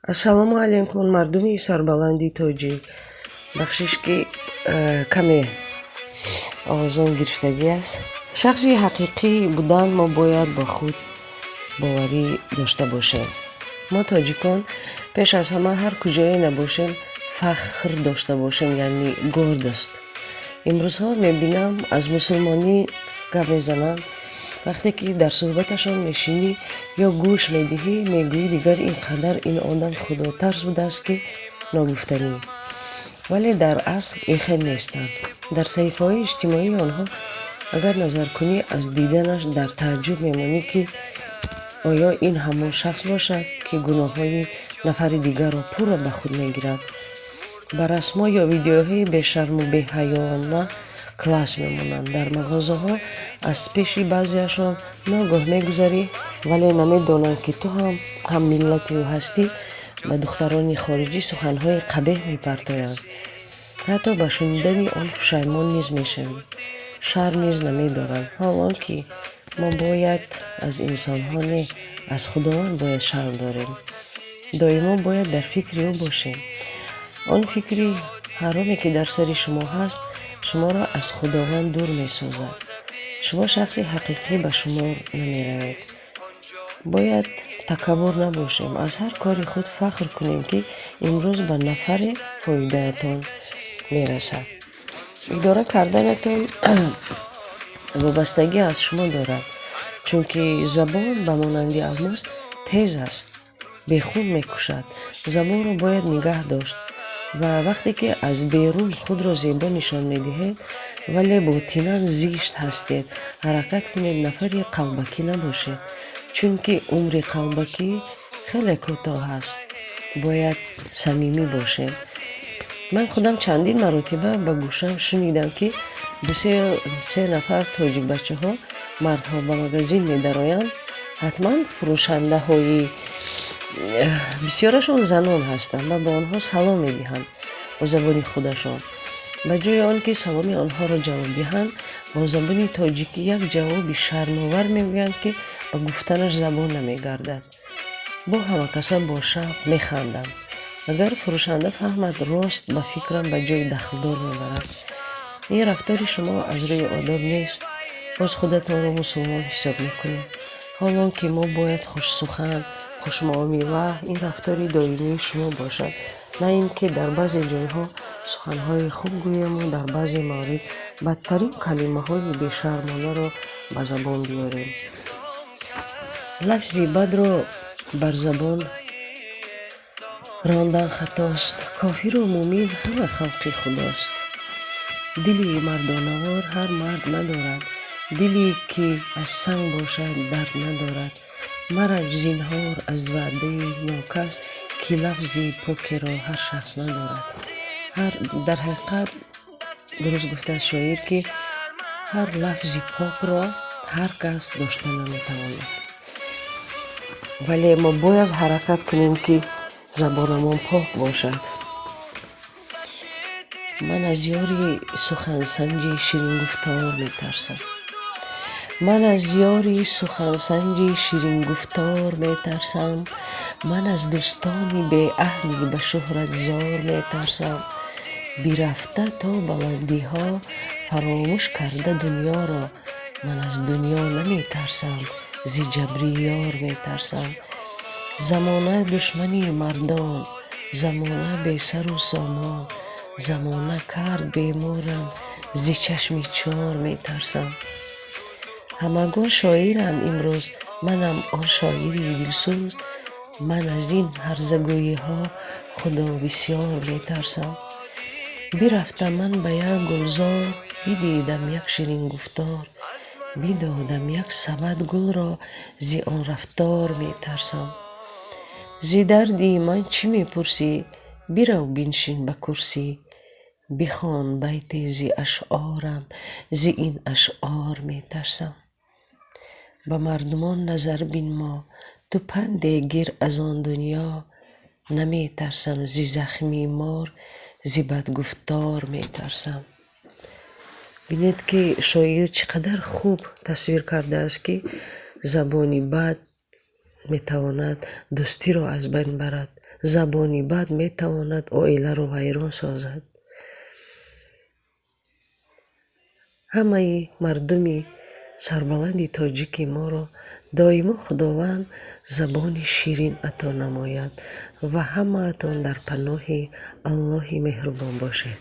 Ассалому алайкум, мардуми сарбаланди тоҷик. Бахшиш, ки каме овозон гирифтагӣ аст. Шахси ҳақиқӣ будан мо бояд бо худ боварӣ дошта бошем. Мо, тоҷикон, пеш аз ҳама, ҳар куҷое набошем, фахр дошта бошем, яъне гордость. Имрӯзҳо мебинам, аз мусулмонӣ гап мезананд. Вақте ки дар суҳбаташон мешинӣ ё гӯш медиҳӣ, мегӯӣ, дигар ин қадар ин одам худотарс будааст, ки ногуфтанӣ. Вале дар асл ин хел нестанд. Дар саҳифаҳои иҷтимоии онҳо агар назар кунӣ, аз диданаш дар тааҷҷуб мемонӣ, ки оё ин ҳамон шахс бошад, ки гуноҳҳои нафари дигарро пурра ба худ мегирад. Ба расмҳо ё видеоҳои бешарму беҳаёна класс мемонанд. Дар мағозаҳо аз пеши баъзеашон ногоҳ мегузарӣ, вале намедонанд, ки ту ҳам ҳаммиллати ӯ ҳастӣ. Ба духтарони хориҷӣ суханҳои қабеҳ мепартоянд. Ҳатто ба шунидани он пушаймон низ мешавӣ. Шарм низ намедоранд. Ҳол он ки мо бояд аз инсонҳо не, аз Худованд бояд шарм дорем. Доимо бояд дар фикри ӯ бошем. Он фикри ҳароме, ки дар сари шумо ҳаст, шуморо аз Худованд дур месозад. Шумо шахси ҳақиқӣ ба шумор намеравед. Бояд такаббур набошем, аз ҳар кори худ фахр кунем, ки имрӯз ба нафаре фоидаатон мерасад. Идора карданатон вобастагӣ аз шумо дорад, чунки забон ба монанди алмос тез аст, бехун мекушад. Забонро бояд нигаҳ дошт ва вақте ки аз берун худро зебо нишон медиҳед, вале ботинан зишт ҳастед, ҳаракат кунед, нафари қалбакӣ набошед, чунки умри қалбакӣ хеле кӯтоҳ аст. Бояд самимӣ бошем. Ман худам чандин маротиба ба гӯшам шунидам, ки дусе нафар тоҷикбачаҳо, мардҳо, ба магазин медароянд. Ҳатман фурӯшандаҳои бисёрашон занон ҳастанд ва ба онҳо салом медиҳанд бо забони худашон. Ба ҷои он ки саломи онҳоро ҷавоб диҳанд, бо забони тоҷикӣ як ҷавоби шармовар мегӯянд, ки ба гуфтанаш забон намегардад. Бо ҳамакаса бо шавқ механданд. Агар фурӯшанда фаҳмад, рост ба фикрам, ба ҷои дахлдор мебарад. Ин рафтори шумо аз рӯи одоб нест. Боз худатонро мусулмон ҳисоб мекунед. Ҳол он ки мо бояд хушсухан, хушмуомила, ин рафтори доимии шумо бошад, на ин ки дар баъзе ҷойҳо суханҳои хуб гӯему дар баъзе маврид бадтарин калимаҳои бешармонаро ба забон биёрем. Лафзи бадро бар забон рондан хатост. Кофиру мӯмин ҳама халқи Худост. Дили мардонавор ҳар мард надорад. Диле ки аз санг бошад, дард надорад. Маранҷ зинҳор аз ваъдаи нокас, ки лафзи покеро ҳар шахс надорад. Дар ҳақиқат дуруст гуфтааст шоир, ки ҳар лафзи покро ҳар кас дошта наметавонад. Вале мо бояд ҳаракат кунем, ки забонамон пок бошад. Ман аз ёри сухансанҷи ширингуфтор метарсам. Ман аз ёри сухансанҷи ширингуфтор метарсам. Ман аз дӯстони беаҳли ба шӯҳратзор метарсам. Бирафта то баландиҳо, фаромӯш карда дунёро, ман аз дунё наметарсам, зи ҷабри ёр метарсам. Замона душмани мардон, замона бесару сомон, замона кард беморам, зи чашми чор метарсам. Ҳамагон шоиранд имрӯз, манам он шоири дилсӯз. Ман аз ин ҳарзагӯиҳо, Худо, бисёр метарсам. Бирафтам ман ба як гулзор, бидидам як ширингуфтор, бидодам як сабад гулро, зи он рафтор метарсам. Зи дарди ман чӣ мепурсӣ? Бирав, биншин ба курсӣ. Бихон байте зи ашъорам, зи ин ашъор метарсам. Ба мардумон назар бинмо, ту панде гир аз он дунё. Наметарсам зи захми мор, зи бадгуфтор метарсам. Бинед, ки шоир чӣ қадар хуб тасвир кардааст, ки забони бад метавонад дӯстиро аз байн барад. Забони бад метавонад оиларо вайрон созад. Ҳамаи мардуми сарбаланди тоҷики моро доимо Худованд забони ширин ато намояд ва ҳамаатон дар паноҳи Аллоҳи меҳрубон бошед.